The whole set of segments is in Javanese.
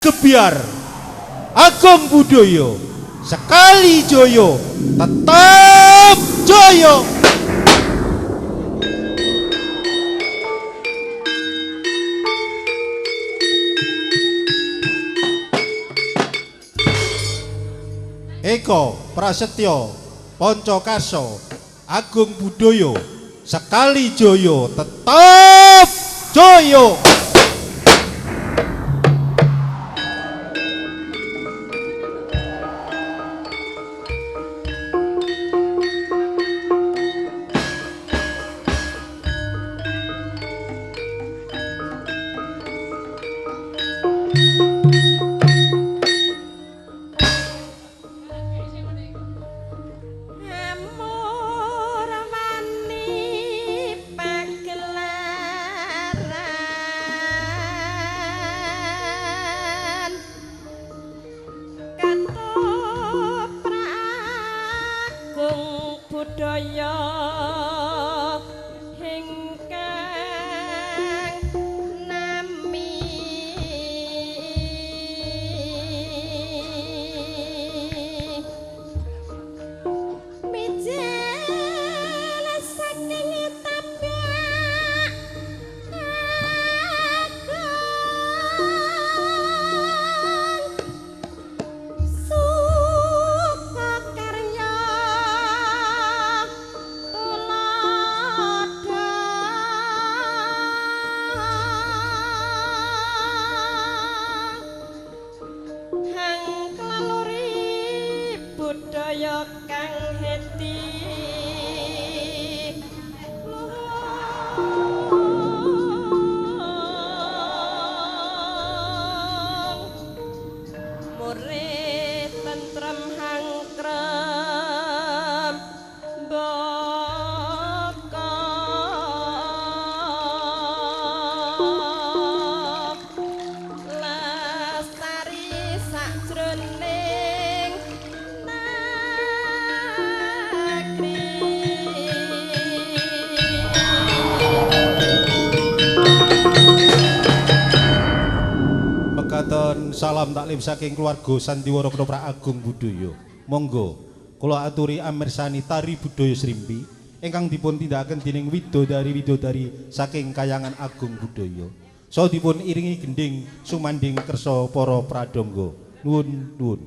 Gebyar Agung Budoyo, sekali joyo tetap joyo. Eko Prasetyo Ponco Karso Agung Budoyo, sekali joyo tetap joyo. Salam taklim saking keluarga Sandiwara Ketoprak Agung Budoyo. Monggo kula aturi amirsani tari budaya Srimpi ingkang dipun tindakaken dening widodari-widodari saking Kayangan Agung Budoyo. Saha dipun iringi gending sumanding kersa para pradangga. Nuwun nuwun.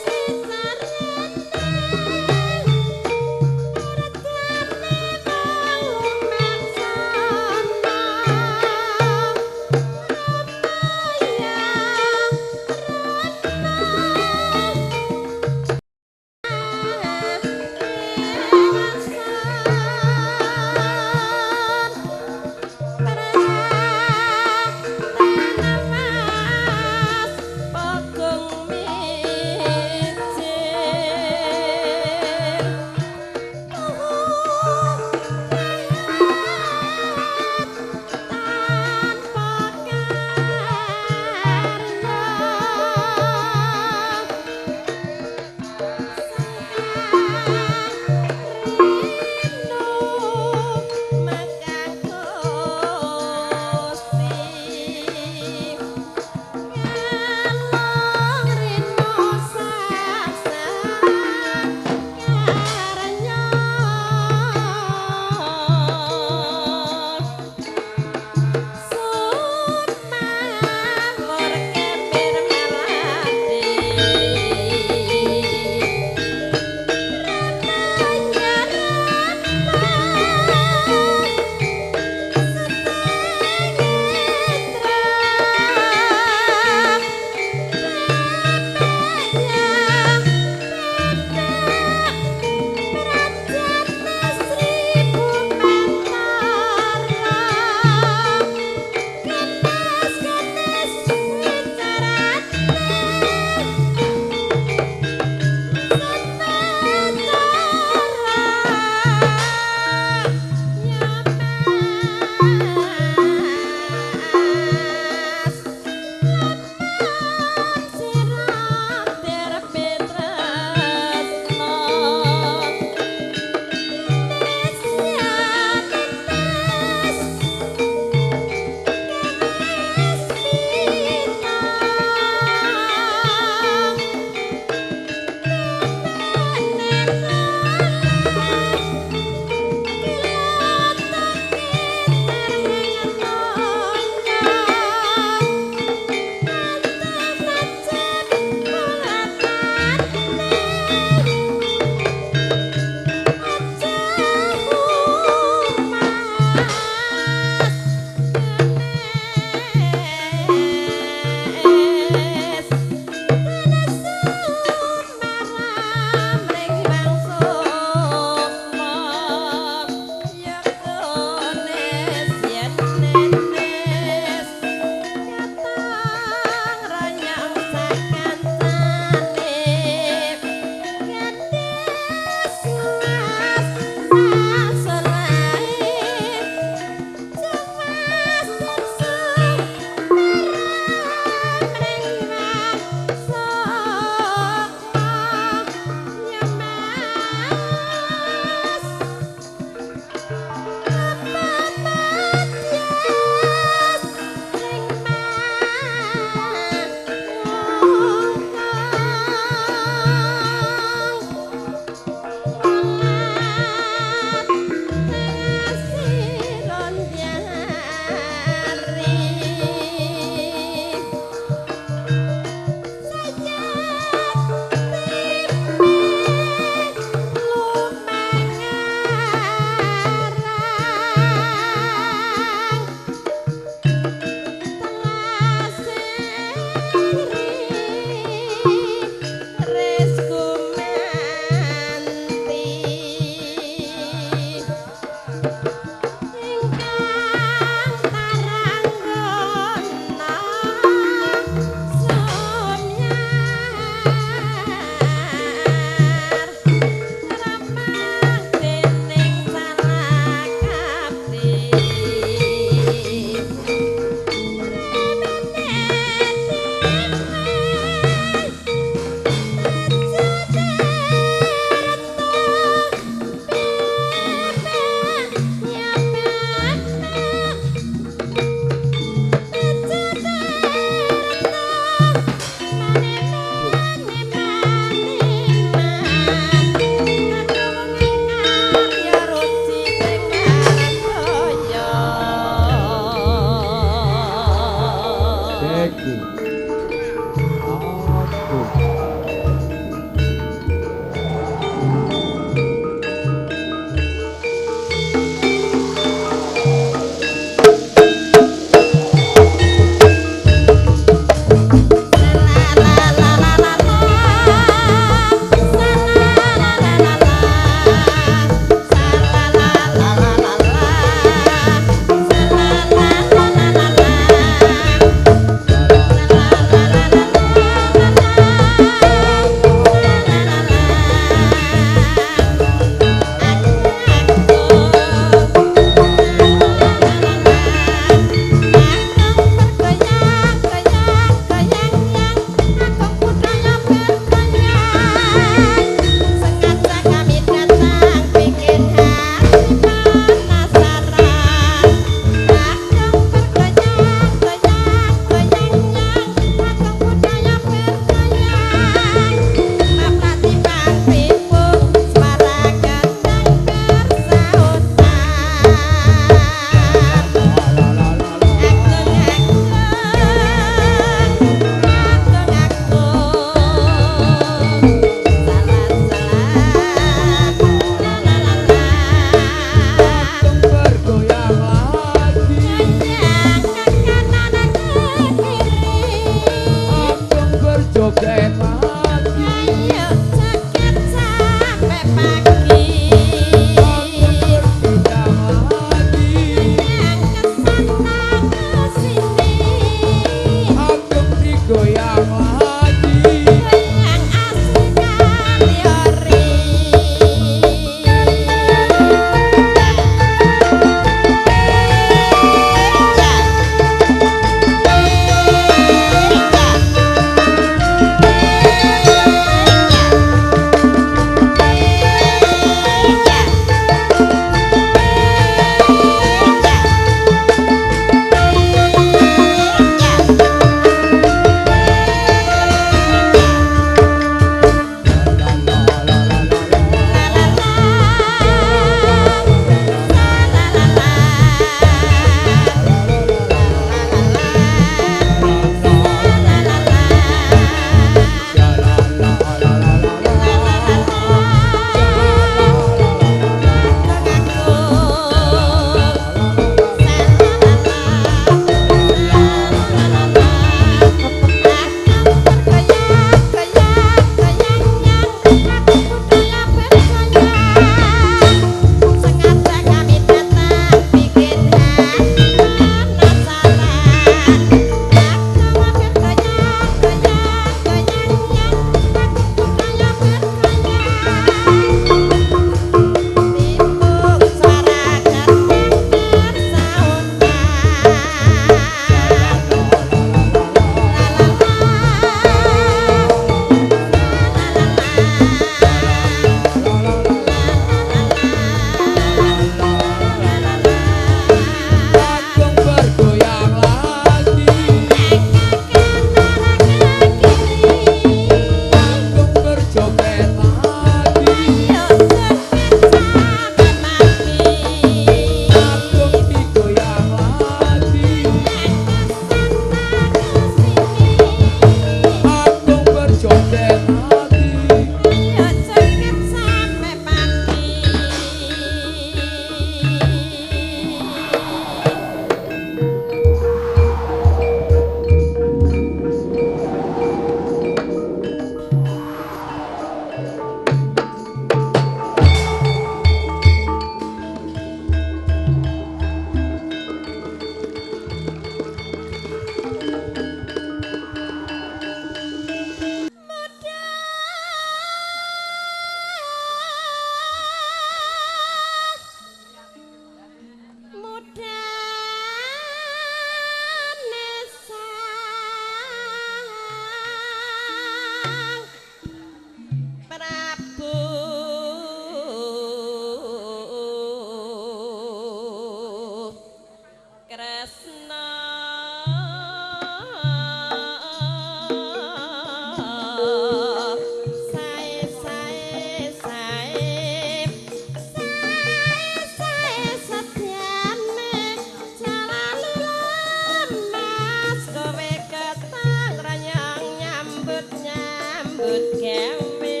nyambut gawe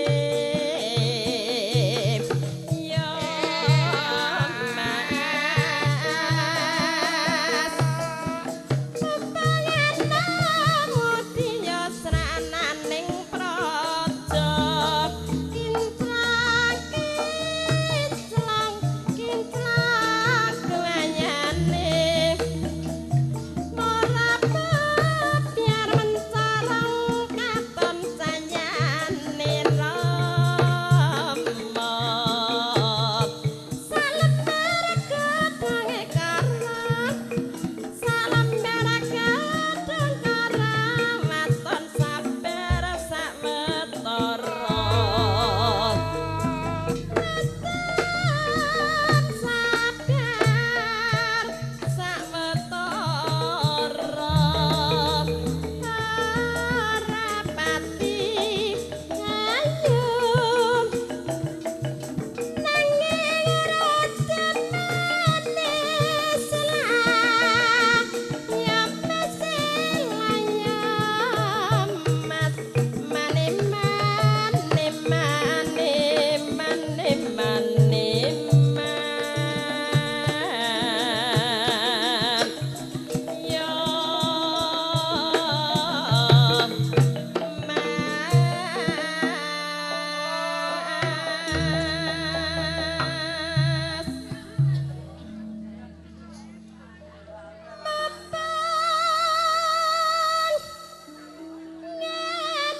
ya Mas Pepayana ya srananing praja kinclang kinclang kinclang kelayane ora biar mencorong katon sayane Rama salembar godhonge kara salembar godhong kara waton sabar sawetara sabar sawetara ora pati ayu nanging raja manis lah ya mas ya mas mane mane mane mane mane man ya mas Mapang ngenan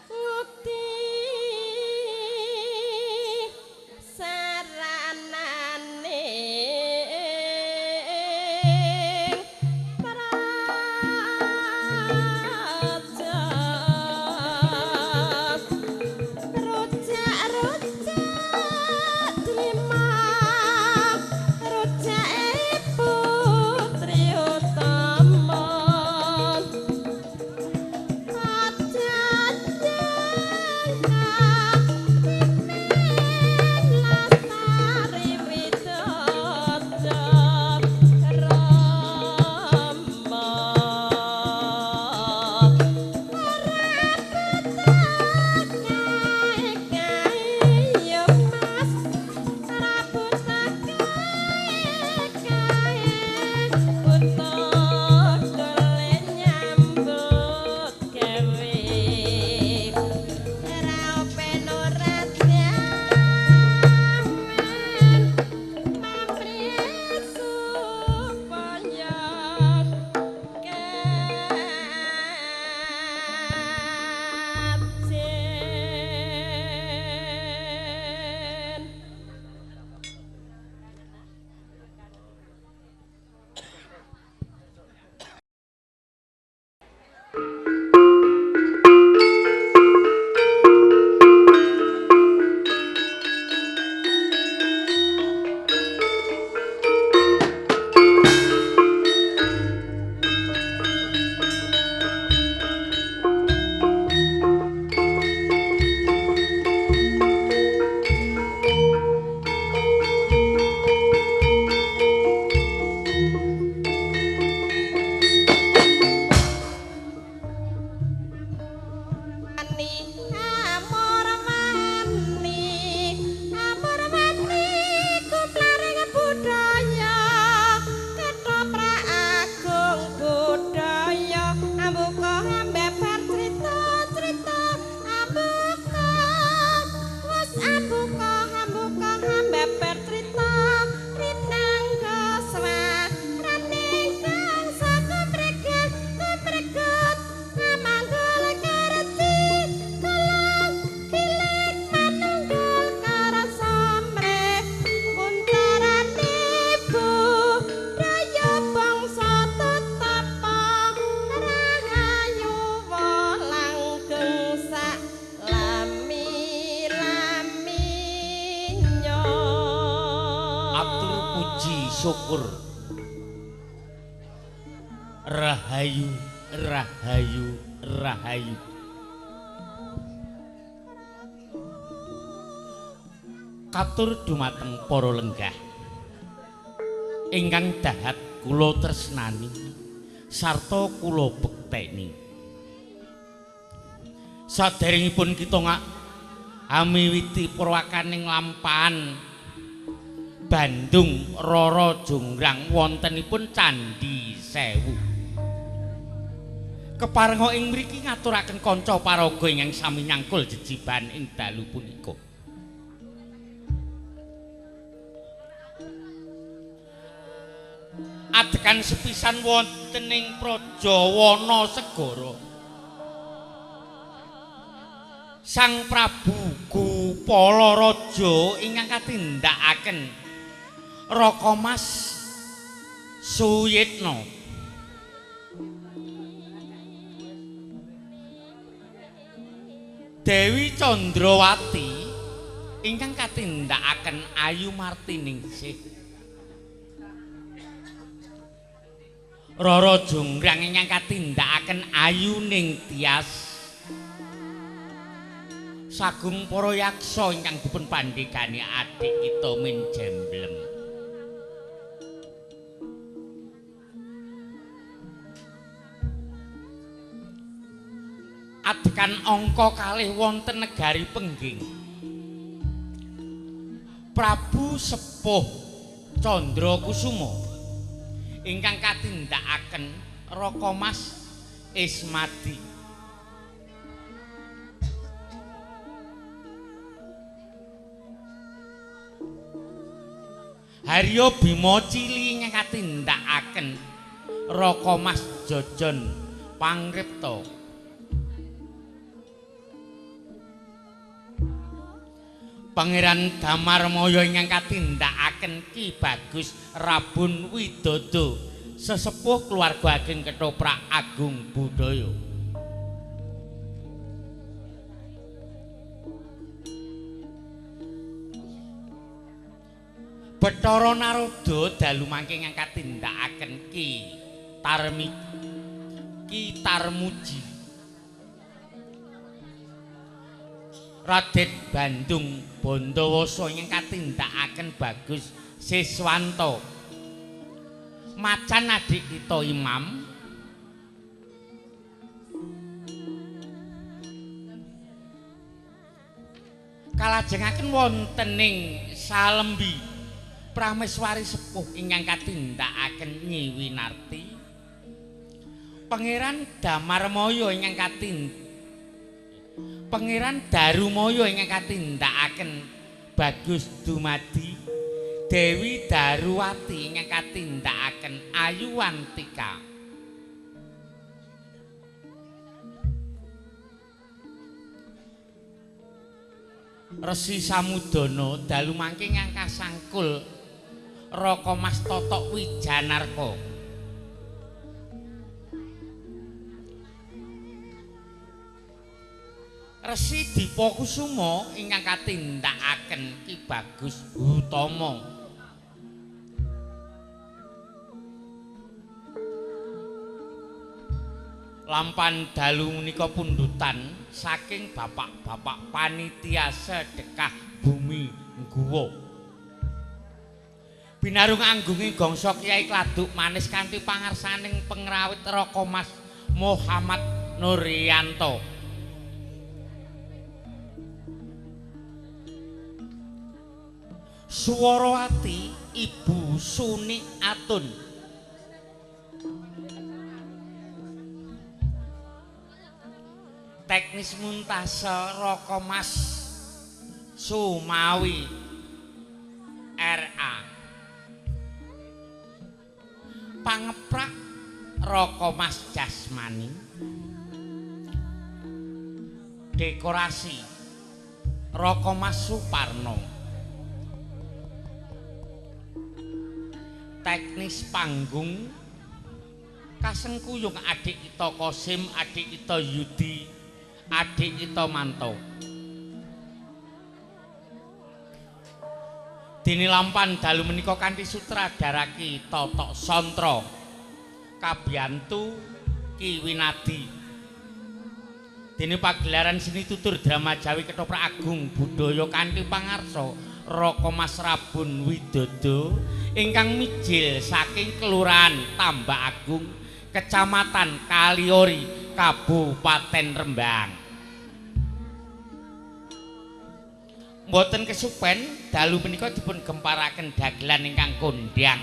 ngukti saranane praja rujak-rujak delima rujake putri utama aja jangka timen lestari widodo Rama ora buta kae ya Mas ora buta kae buta golek nyambut gawe raopen ora diawen pamrih supaya kajen. Wani amor wani amor wani kumlaring budaya ketoprak agung budaya ambuka ambebar crita-crita ambuka wis ambuka ambuka ambebar crita rinangga swarane kang sakumreget kumreget amanggul kerti kelang kilik manunggal karasamre kuntarane budaya bangsa tetep rahayu langgeng sak lami-laminya. Atur puji syukur rahayu rahayu rahayu. Katur dumateng para lenggah ingkang dahat kula tresnani sarta kula bekti. bekteni. Saderengipun kita amiwiti purwakaning lampahan Bandung Rara Jonggrang wontenipun Candhi Sewu. Keparenga ing mriki ngaturaken kanca paraga ingkang sami nyangkul jejiban ing dalu punika. Adegan sepisan wonten ing Praja Wanasegara. Sang Prabu Gupala Raja ingkang katindakaken Raka Mas Suyitna. Dewi Candrawati ingkang katindakaken Ayu Martiningsih. Rara Jonggrang ingkang katindakaken Ayu Ning Tias. Sagung para yaksa ingkang dipun pandhegani adik kita Min Jemblem. Adegan angka kalih wonten negari Pengging. Prabu Sepuh Candra Kusuma ingkang katindakaken Raka Mas Ismadi. Haryo Bima Cili ingkang katindakaken Raka Mas Jojon Pangripta. Pangeran Damarmaya ingkang katindakaken Ki Bagus Rabun Widodo, sesepuh keluarga ageng Ketoprak Agung Budaya. Bathara Narada dalu mangke ingkang katindakaken Ki Tarmuji. Raden Bandung Bondowoso ingkang katindakaken Bagus Siswanto. Macan adik kita Imam. Kalajengaken wonten ing Salembi Prameswari sepuh ingkang katindakaken Nyi Winarti. Pangeran Damarmaya ingkang Pangeran Darumaya ingkang katindakaken Bagus Dumadi. Dewi Daruwati ingkang katindakaken Ayu Wantika. Resi Samudana dalu mangke ingkang kasangkul Raka Mas Totok Wijanarko. Resi Dipakusuma ingkang katindakaken Ki Bagus Hutomo. Lampan dalu menika pundutan saking bapak-bapak panitia sedekah bumi Guwa. Binarung anggunge gongso Kyai Kladuk Manis kanthi pangarsaning pengrawit Raka Mas Muhammad Nuryanto. Suwarawati Ibu Suni Atun. Teknis muntase Raka Mas Sumawi RA. Pangeprak Raka Mas Jasmani. Dekorasi Raka Mas Suparno. Teknis panggung kasengkuyung adik kita Kosim, adik kita Yudi, adik kita Manto. Dene lampan dalu menika kanthi sutradara Ki Totok Sontro, kabiyantu Ki Winadi. Dene pagelaran seni tutur drama Jawi Ketoprak Agung Budaya kanthi pangarsa Raka Mas Rabun Widodo ingkang mijil saking Kelurahan Tambak Agung, Kecamatan Kaliori, Kabupaten Rembang. Mboten kesupen dalu menika dipun gemparaken dagelan ingkang kondhang.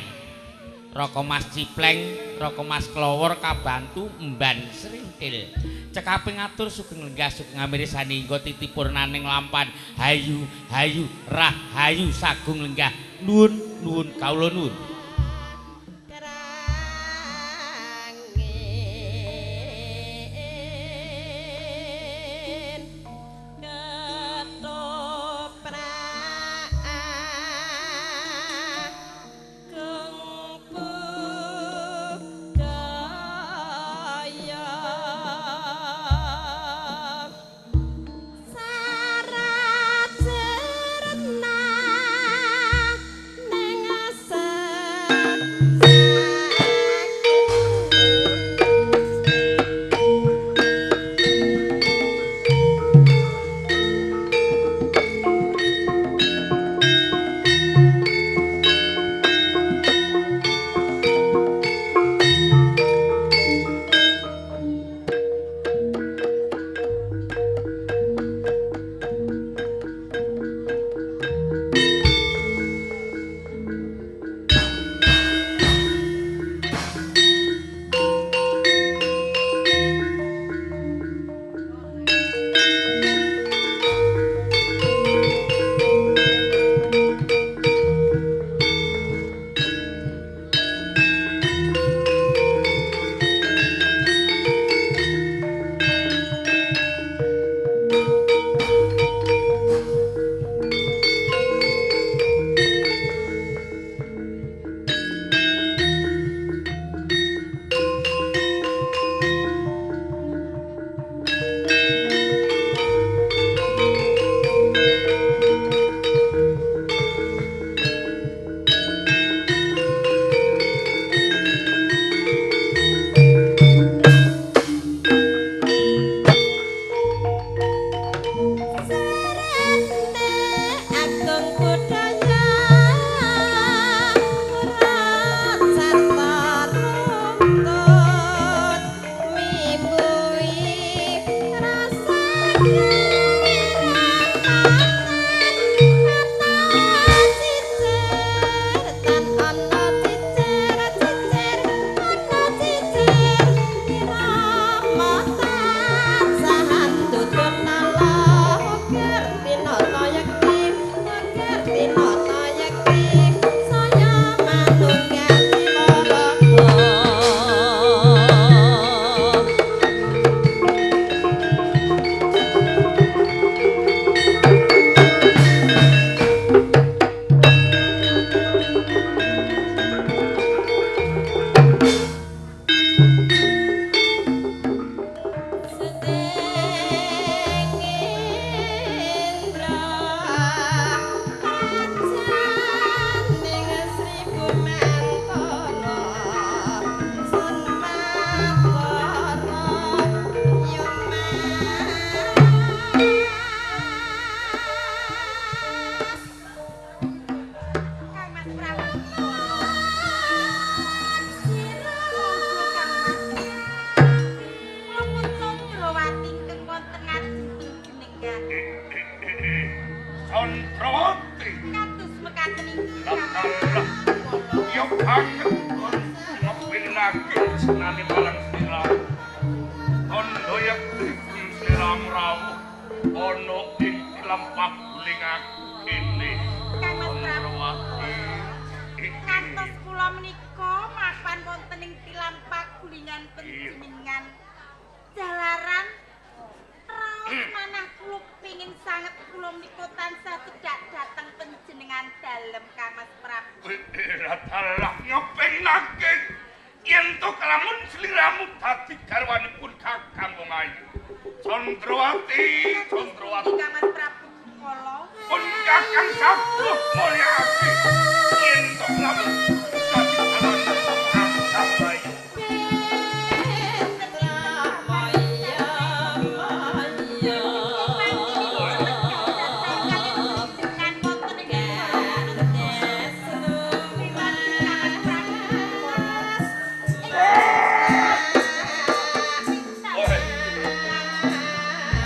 Raka Mas Cipleng, Raka Mas Klowor kabantu emban srintil. Cekaping atur sugeng lenggah sugeng amirsani hingga titipurnaning lampan. Hayu hayu rahayu sagung lenggah. Nuwun nuwun kawula nuwun.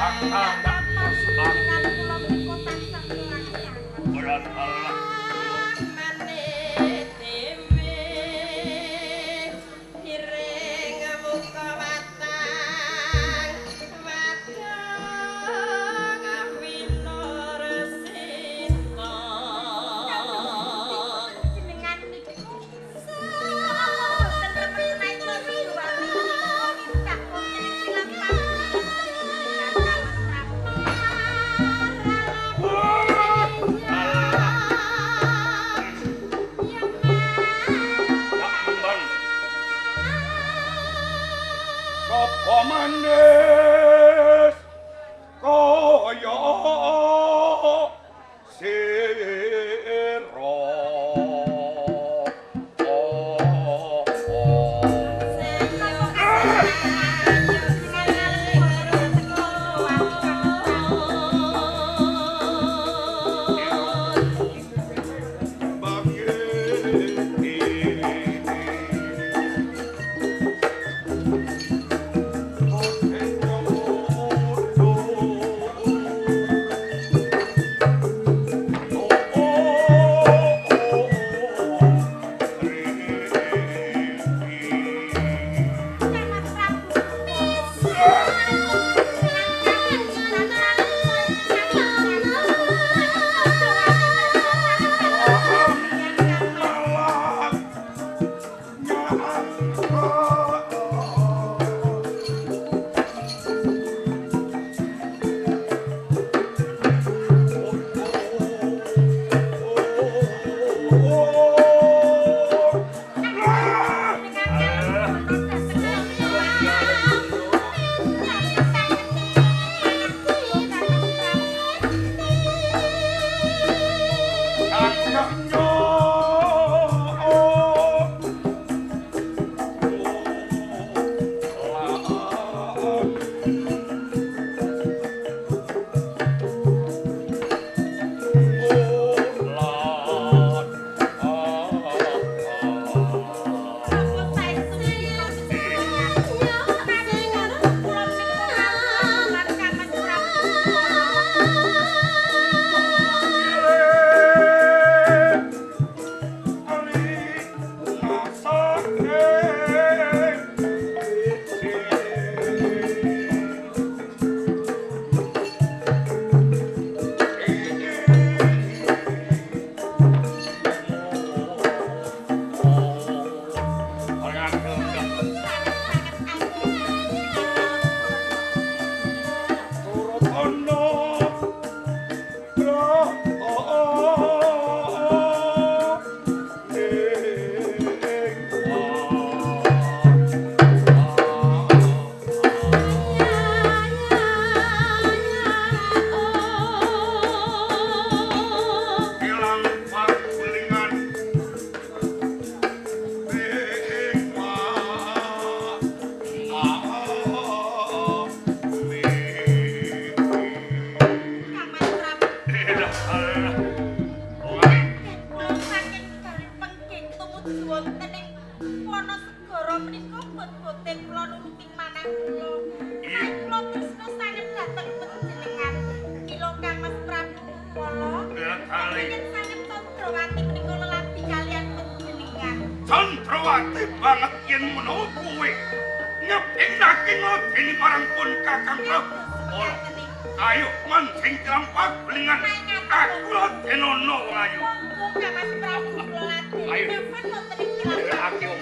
Panjenengan kula menika tansah kelaksanan. Maneh dhewe iring muka watang wadang winorsita. Jenengan niku Sapa manis kaya sira. Chandrawati banget yen menawa kowe ngepingake ngladeni marang pun Kakang Prabu. Ayo mancing tilampak belingan. Aku ladenono wong ayu. Monggo Mas Prabu kula ladeni. Ayo. Kapan wonten ing tilampak?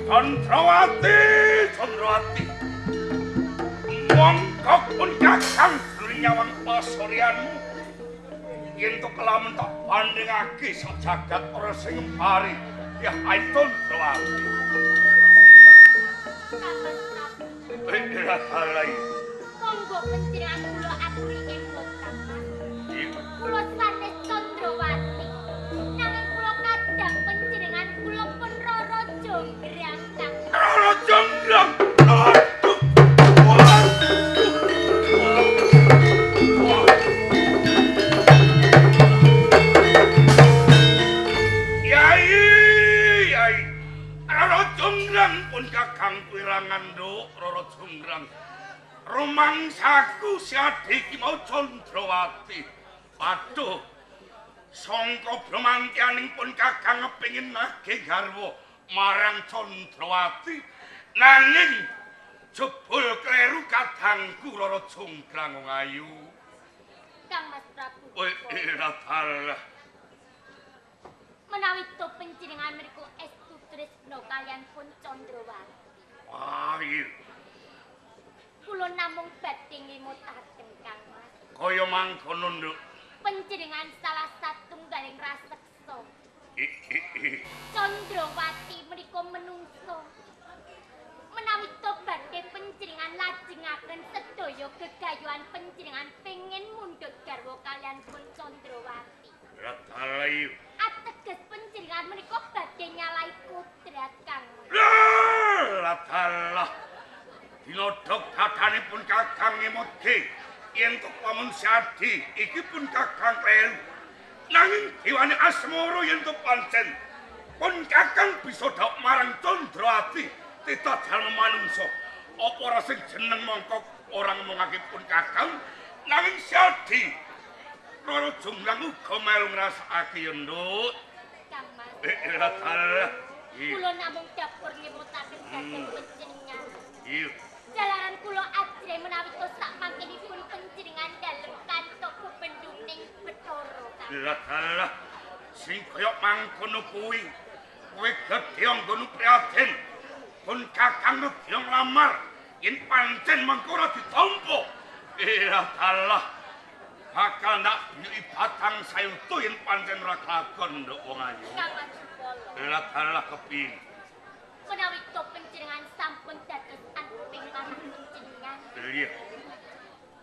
Chandrawati, Chandrawati. Mongko pun Kakang nyawang pasuryanmu. Yen to kelamun tak pandhingake sak jagat ora sing ngembari. Ya ayo Chandrawati. Monggo panjenengan kula aturi emot Kang Mas. Kula sanes Chandrawati. Nanging kula kadang panjenengan kula pun Rara Jonggrang Kang. Rara Jonggrang. Aduh. Rara Jonggrang. Rumangsaku si Adi iki mau Candrawati. Aduh. Sangka bramantianing pun Kakang kepengin nagih garwa marang Candrawati. Nanging jebul kleru kadangku Rara Jonggrang wong ayu. Kang Mas Prabu. Kowe dalah. Menawi to panjenengan mriku estu tresna kaliyan pun Candrawati. Wah, iya. Kula namung badhe ngemutaken Kang Mas. Kaya mangkono, Nduk. Panjenengan salah satunggaling raseksa. Candrawati menika menungso. Menawi to badhe panjenengan lajengaken sedaya gegayuhan panjenengan pengin mundhut garwa kaliyan pun Candrawati. Dalah iya. Ateges panjenengan menika badhe nyalahi kodrat Kang Mas. Lah dalah. Dinodhog dadanipun Kakang ngemutke yen to pamun Sadi iki pun Kakang kleru. Nanging dewane asmara yen to pancen pun Kakang bisa dhawuh marang Candrawati titah jalma manungsa. Apa ora sing jeneng mongko ora ngomongake pun Kakang nanging Sadi Rara Jonggrang uga melu ngrasakake ya, Nduk. Kang Mas. Lah dalah. Kula namung dapur ngemutaken dhateng panjenengan. Iya. Jalaran kula ajrih menawi to sak mangkenipun panjenengan dalem kantuk bebendhuning Bathara Kang. Lah dalah. Sing kaya mangkono kuwi kowe gedhe anggonmu prihatin. Pun Kakang nedya nglamar yen pancen mengko ora ditampa. Lah dalah. Bakal nak biyuki batang sayuta yen pancen ora kelakon nduk wong ayu. Kang Mas Supolo. Lah dalah kepiye? Menawi to panjenengan sampun dados anping manah panjenengan. Iya.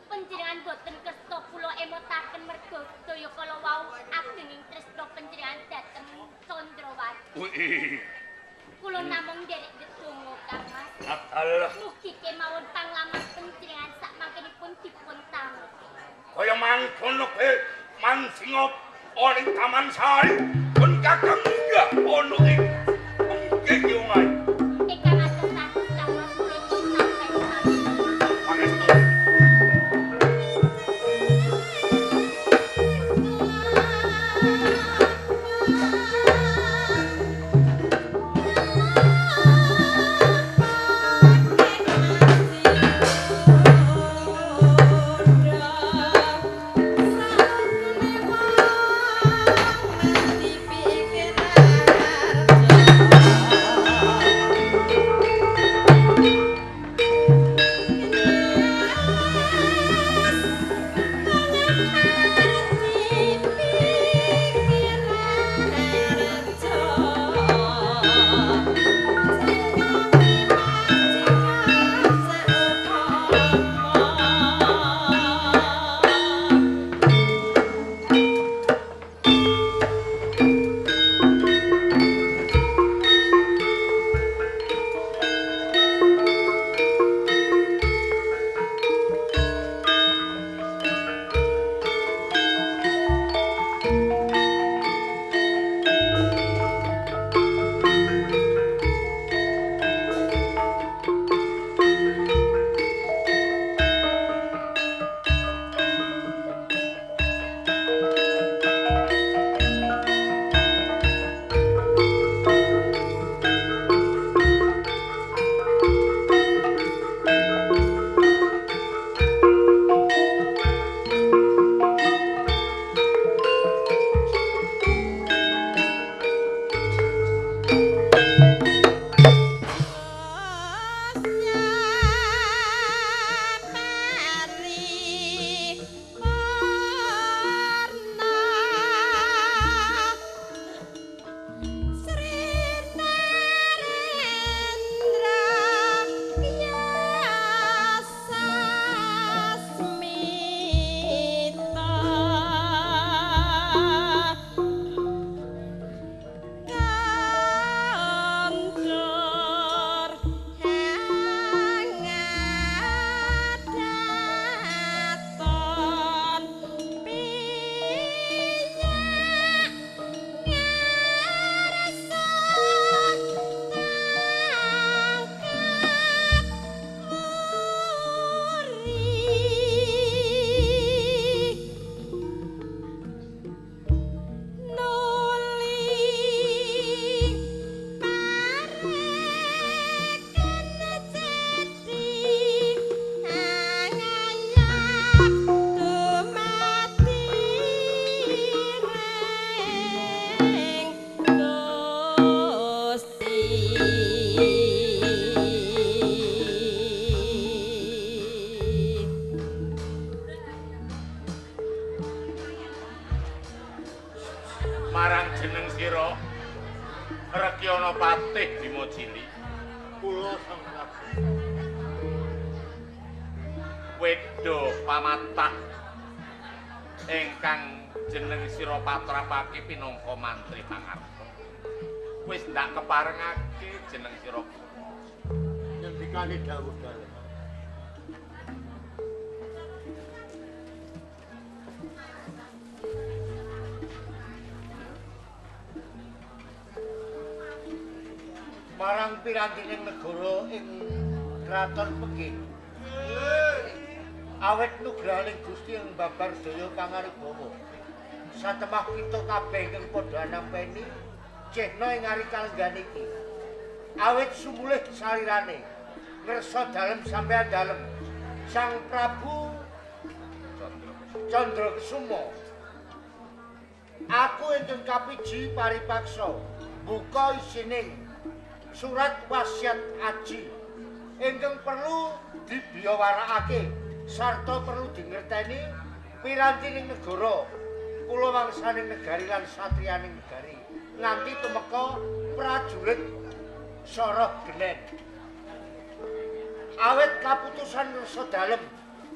Panjenengan boten kersa kula emotaken merga sedaya kala wau agenging tresna panjenengan dhateng Candrawati. Wih. Kula namung nderek ndedonga Kang Mas. Dalah. Mugi kemawon panglamar panjenengan sak mangkenipun dipun tampi. Kaya mangkono kowe mansinga ana ing Taman Sari pun Kakang munggah ana ing pengging wong ayu. Ingkang atos-atos Kang Mas kula nyuwun sami. Pangestu. Pikir Marang jeneng sira Rekyana Patih Bima Cili. Kula Sang Prabu. Wedha pamatah ingkang jeneng sira patrapake pinangka mantri pangarsa. Wis ndak keparengake jeneng sira. Ngendikane dawuh dalem. Marang pirantining negara ing Kraton Pengging. Awit nugrahaning Gusti ing babar daya pangaribawa. Satemah kita kabeh ingkang padha anampeni cehna ing ari kalenggan iki. Awit sumulih salirane ngresa dalem sampeyan dalem Sang Prabu Candra Kesuma. Aku ingkang kapiji paripaksa buka isining surat wasiat aji ingkang perlu dibiyawarakake sarta perlu dingerteni pirantining negara kula wangsaning negari lan satriyaning negari nganti tumeka prajurit soroh genen. Awit kaputusan ngresa dalem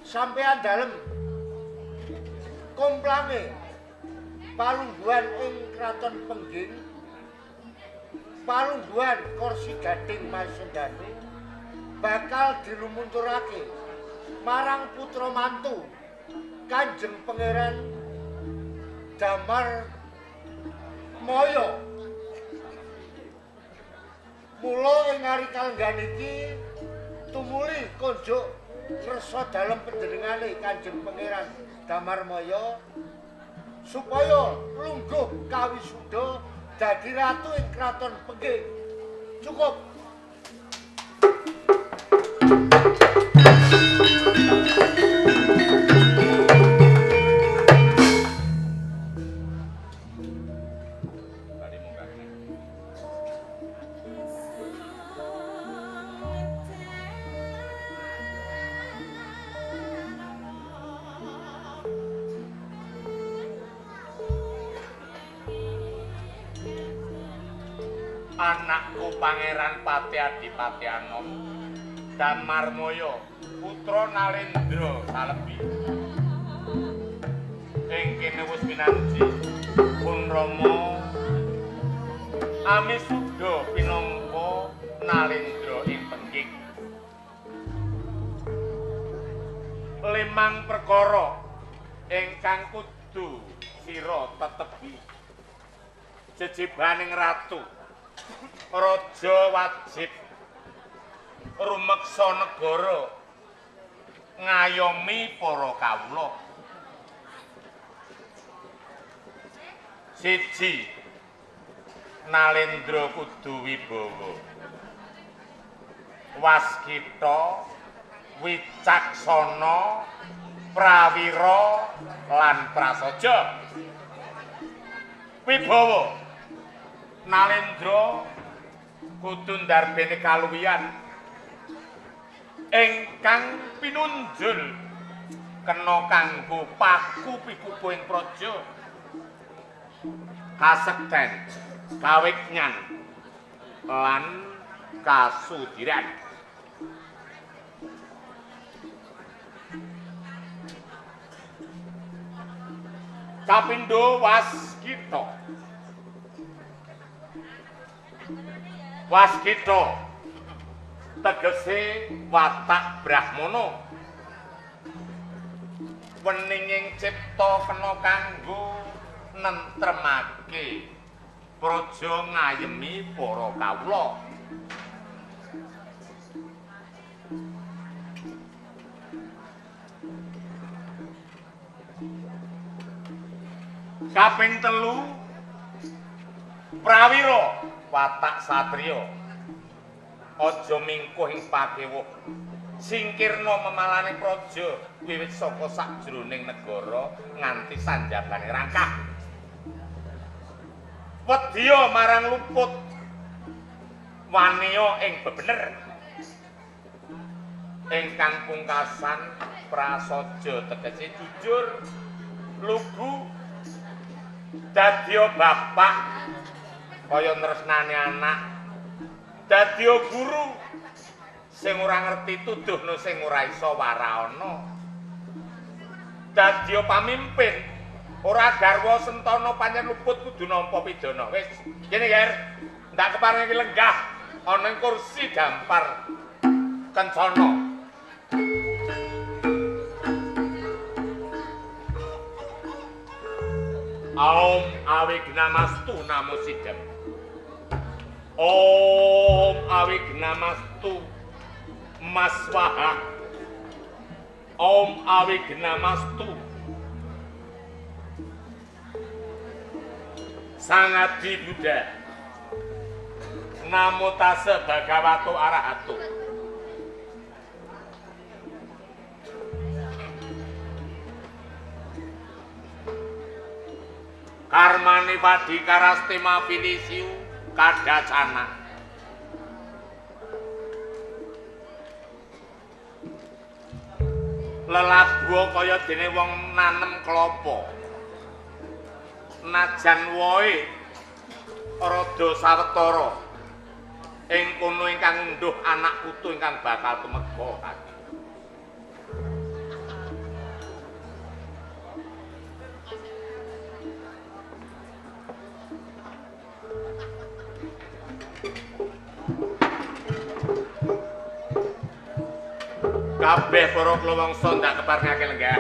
sampeyan dalem komplange palungguhan ing Kraton Pengging, palungguhan kursi gading Masendanu bakal dilumunturake marang putra mantu Kanjeng Pangeran Damar Maya. Mula ing ari kalenggan iki tumuli konjuk ngresa dalem panjenengane Kanjeng Pangeran Damar Maya supaya lungguh kawisuda dadi ratu ing Kraton Pengging. Cukup. Anakku Pangeran Patih Adipati Anom Damar Maya putra Nalendra Salebi ing kene wis pinanji pun Rama amisuda pinangka Nalendra ing Pengging. Limang perkara ingkang kudu sira tetepi jejebaning ratu. Raja wajib rumeksa negara ngayomi para kawula. Siji, Nalendra kudu wibawa, waskita, wicaksana, prawira lan prasaja. Wibawa Nalendra kudu ndarbene kaluwihan ingkang pinunjul kena kanggo paku pikukuh ing praja, kasekten, kawignan lan kasudiran. Kapindho waskita. Waskita tegese watak brahmana, weninging cipta kena kanggo nentremake praja ngayemi para kawula. Kaping telu, prawira watak satriya aja mingkuh ing pakewuh, singkirna memalane praja wiwit saka sajroning negara nganti sanjabane rangkah. Wedya marang luput, waniya ing bebener. Ingkang pungkasan prasaja tegese jujur, lugu, Dadi bapak kaya tresnane anak. Dadi guru sing ora ngerti tuduhno sing ora iso waraana. Dadi pamimpin ora garwa sentana pancen luput kudu nampa pidana. Wis, kene Ger. Ndak kepareng iki lenggah ana ing kursi dampar kencana. Aum awignamastu namo sidem. Om awignamastu maswaha. Om awignamastu Sangadi Buddha. Namo tassa bhagavato arahato. Karmane padhikarastima finisiu kadacana. Lelabuh kaya dene wong nanem klapa. Najan wohe rada sawetara ing kono ingkang ngunduh anak putu ingkang bakal tumeka kaki. Kabeh para klawangsa ndak keparengake lenggah.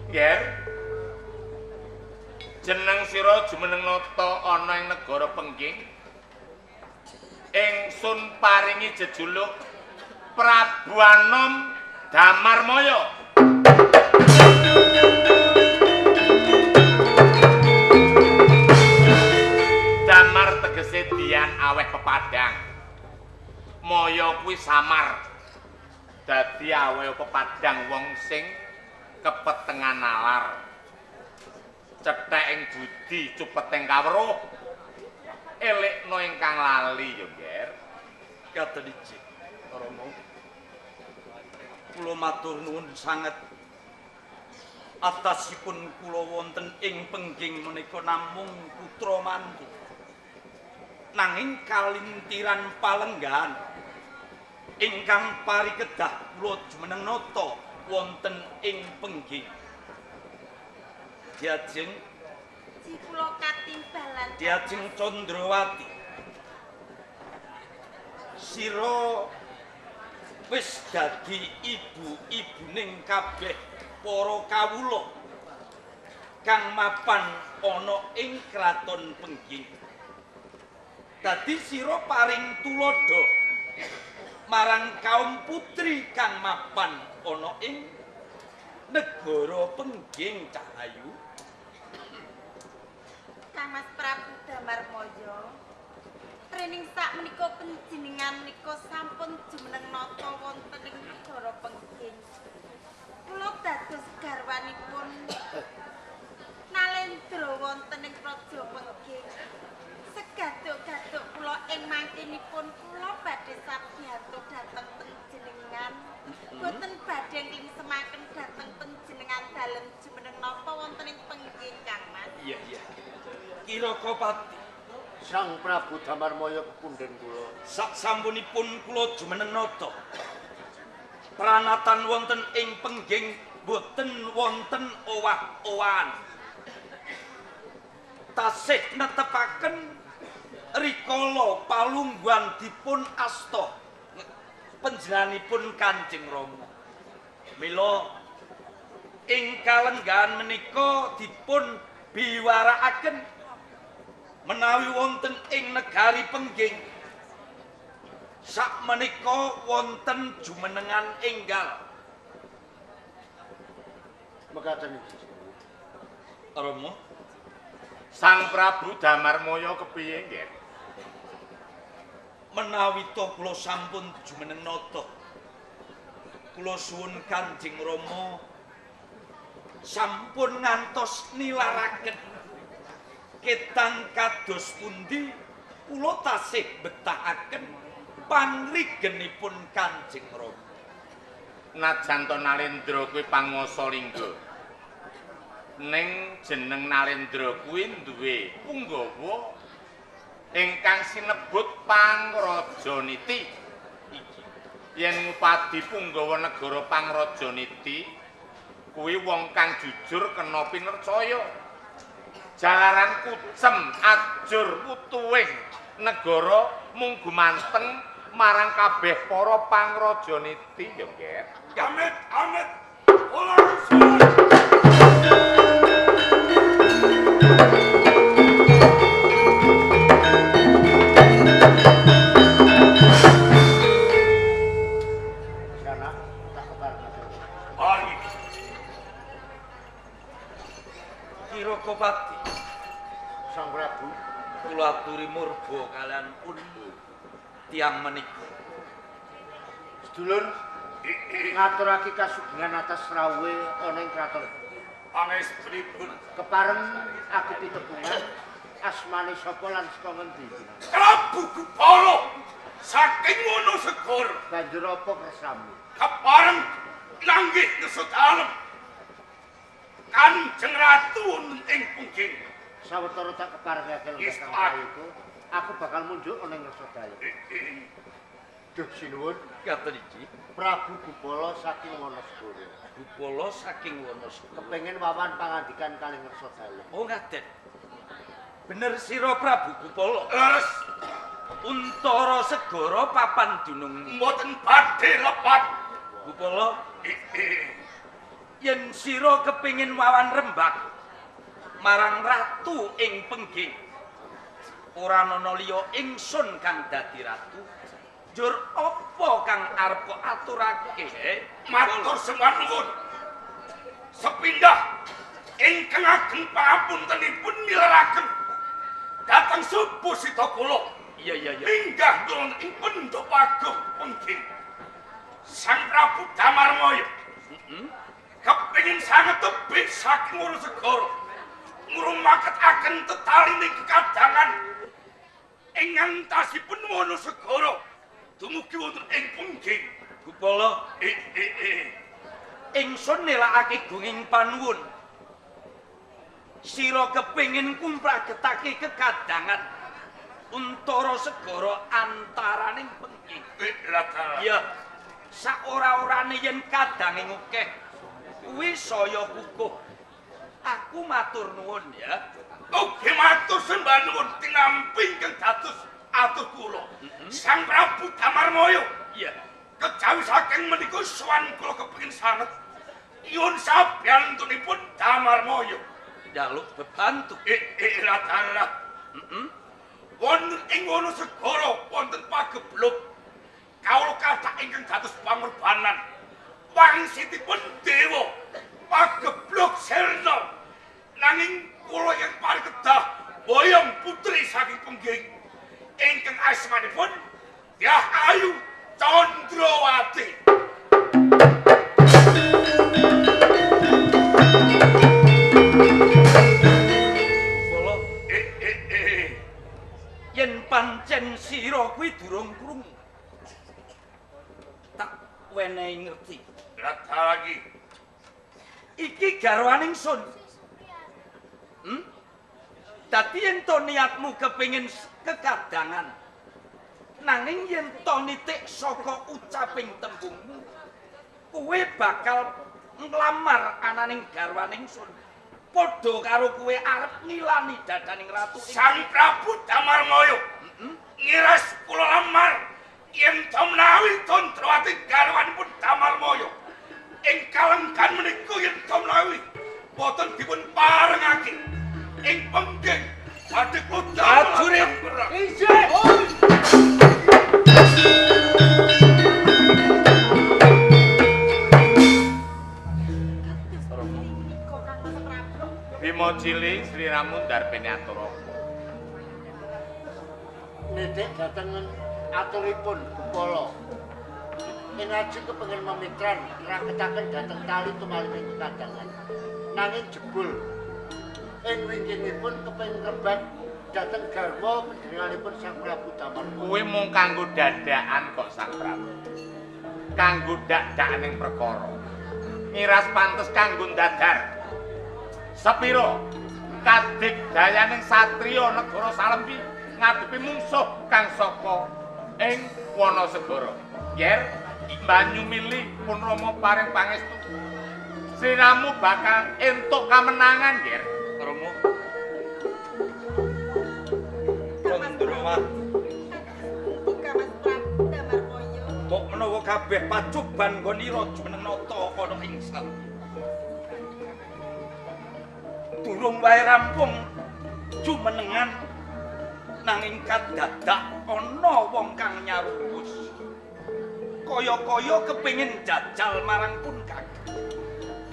Ger. Jeneng sira jumeneng nata ana ing negara Pengging. Ingsun paringi jejuluk Prabu Anom Damarmaya. Damar tegese dian aweh pepadang. Maya kuwi samar. Dadi aweh pepadang wong sing kepetengan nalar. Cethek ing budi, cupet ing kawruh. Elekno ingkang lali ya, Nger. Kados iki, Rama. Kula matur nuwun sanget atasipun kula wonten ing Pengging menika namung putra mantu. Nanging kalintiran palenggahan ingkang parikedah kula jumeneng nata wonten ing Pengging. Diajeng kula katimbalan Diajeng Candrawati. Sira wis dadi ibu-ibuning kabeh para kawula kang mapan ana ing kraton Pengging. Dadi sira paring tuladha marang kaum putri kang mapan ana ing negara Pengging Cahayu. Kang Mas Prabu Damarmaya, trening sak menika panjenengan menika sampun jumeneng nata wonten ing negara Pengging. Kula dados garwanipun Nalendra wonten ing Praja Pengging. Segaduk-gaduk kula ing mangkinipun kula badhe sabiyantu dhateng panjenengan. Boten badhe nglimsemaken dhateng panjenengan dalem jumeneng nata wonten ing Pengging, Kang Mas. Iya, iya. Kiraka pati Sang Prabu Damarmaya kepundhen kula. Sak sampunipun kula jumeneng nata pranatan wonten ing Pengging boten wonten owah-owahan. Tasih netepaken rikala palungguhan dipun asta panjenenganipun Kanjeng Rama. Mila ing kalenggahan menika dipun biwarakaken menawi wonten ing negari Pengging sak menika wonten jumenengan enggal. Mekaten iki. Rama, Sang Prabu Damarmaya kepiye, Nger? Menawi to kula sampun jumeneng nata, kula suwun Kanjeng Rama sampun ngantos nilaraken Ketang kados pundi kula tasih betahaken pangrigenipun Kanjeng Rama. Najan to Nalendra kuwi panguwasa lingga. Ning jeneng Nalendra kuwi duwe punggawa ingkang sinebut Pangrajaniti. Iki yen ngupadi punggawa negara Pangrajaniti kuwi wong kang jujur kena pinercaya. Jalaran kucem ajur wutuwing negara mung gumanteng marang kabeh para pangrajaniti ya, Nger. Amit amit kula suwun. Kirokopati Sang Prabu kula aturi murba kalian pun tiyang menika. Sedulur ngaturake kasugengan atas rawuhe ana ing kraton. Pangestrinipun kepareng aku pitebungan asmane sapa lan saka ngendi? Prabu Gupala saking Wonosegara. Banjur apa kersamu? Kepareng langgih ngeso dalem Kanjeng Ratu wonten ing pungging. Sawetara tak keparengake lenggah kang prayoga, aku bakal munjuk ana ing ngersa dalem. Duh sinuwun, katen iki Prabu Gupala saking Wonosegara. Gupala saking Wonosegara. Kepengin wawan pangandikan kalih ngersa dalem. Oh ngaten. Bener sira Prabu Gupala. Leres. Untara segara papan dunung mboten badhe lepat. Gupala, yen sira kepengin wawan rembak marang ratu ing Pengging, ora ana liya ingsun kang dadi ratu. Njur apa kang arep kok aturake? Matur sembah nuwun. Sepindah ingkang ageng pangapuntenipun nilaraken dhateng subuh sita kula. Iya iya iya. Minggah nuwun ing pendhapa agung Pengging. Sang Prabu Damarmaya kepengin sanget tebih saking Wonosegara ngrumaketaken tetalining kekadangan ing ngantasipun Wonosegara dumugi wonten ing Pengging. Gupala, ingsun nelakake gunging panuwun. Sira kepengin kumpragetake kekadangan Untara segara antaraning Pengging. Iya, saora-orane yen kadange akeh kuwi saya kukuh. Aku matur nuwun ya. Ugi matur sembah nuwun tinampi ingkang dados atur kula. Sang Prabu Damarmaya. Iya. Kejawi saking menika sowan kula kepengin sanget nyuwun sabiyantunipun Damarmaya. Njaluk bebantu. Dalah. Wonten ing Wonosegara wonten pageblug kawula kathah ingkang dados pangorbanan. Wangsitipun dewa pageblug sirna. Nanging kula yang paring kedah boyong putri saking Pengging ingkang asmanipun Dyah Ayu Candrawati. Kula yen pancen sira kuwi durung krungu, tak wenehi ngerti. Lah lagi iki garwane ingsun. Dadi yen to niatmu kepengin kekadangan, nanging yen to nitik saka ucaping tembungmu, kowe bakal nglamar ananing garwane ingsun. Padha karo kowe arep ngilani dadaning ratu. Sang Prabu Damarmaya ngiras kula lamar yen to menawi Candrawati garwanipun Damarmaya ing kalenggan menika yen to menawi boten dipun parengake ing Pengging badhe kula Prajurit isih. Bima cilik sliramu ndarbene atur apa? Nitik dhateng aturipun Gupala. Ing ajeng kepengin memitran ngraketaken dhateng tali tumalining kekadangan. Nanging jebul Ing wingkingipun kepengin rebat dhateng garwa panjenenganipun Sang Prabu Damarmaya. Kuwi mung kanggo dadakan kok Sang Prabu. Kanggo dak-dakaning perkara. Miras pantes kanggo ndadar. Sepiro kadigdayaning satriya negara Salembi ngadepi mungsuh kang saka ing Wanasegara. Yer, banyu mili pun Rama paring pangestu. Sliramu bakal entuk kamenangan, Yer. Rama. Candrawati. Mas Prabu Damarmaya. Mbok menawa kabeh pacuban nggonira jumeneng nata ana ing Salembi. Durung wae rampung jumenengan nanging kadadak ana wong kang nyarukus. Kaya-kaya kepengin jajal marang pun kakang.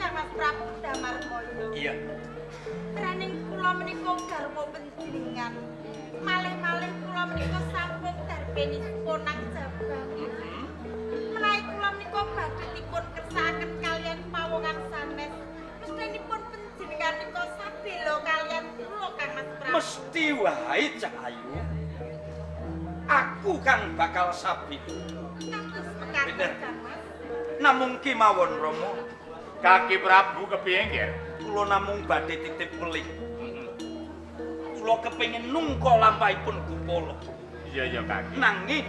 Kang Mas Prabu Damarmaya. Iya. Praning kula menika garwa panjenengan. Malih-malih kula menika sampun darbeni ponang jabang. Menawi kula menika badhe dipun kersakaken kaliyan pawongan sanes. Mestinipun panjenengan menika sabela kaliyan kula Kang Mas Prabu. Mesti wae Cahayu. Aku kang bakal sabela. Kados mekaten Kang Mas. Namung kemawon Rama. Kaki Prabu kepiye, Nger? Kula namung badhe titip weling. Kula kepengin nungka lampahipun Gupala. Iya ya, Kaki. Nanging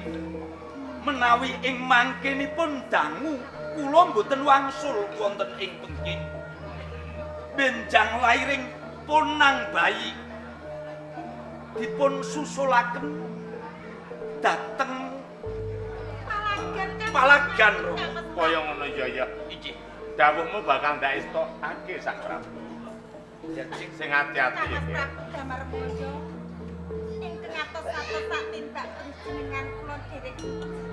menawi ing mangkenipun dangu kula mboten wangsul wonten ing bengking. Benjang lairing ponang bayi dipun susulaken dhateng Palagan Kang. Palagan, Rama. Kang Mas Prabu. Kaya ngono ya ya. Iki. Dawuhmu bakal ndak estokake Sang Prabu. Sing ati-ati Kang ya. Mas Prabu Damarmaya. Ingkang atos-atos sak tindak panjenengan kula derek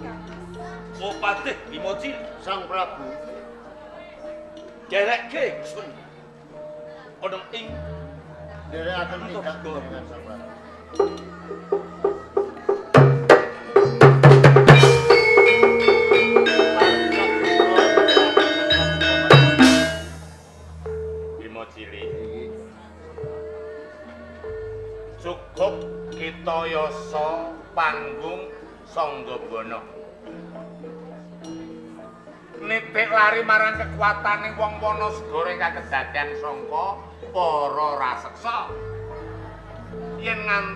Kang Mas. Oh patih Bima Cilik. Sang Prabu Derekke ingsun ana ing nderekaken tindak panjenengan Sang Prabu. Bima Cilik. Cukup kita yasa panggung Sanggabana. Nitik lari marang kekuatane wong Wanasegara ingkang kedadean sangka para raseksa. Yen nganti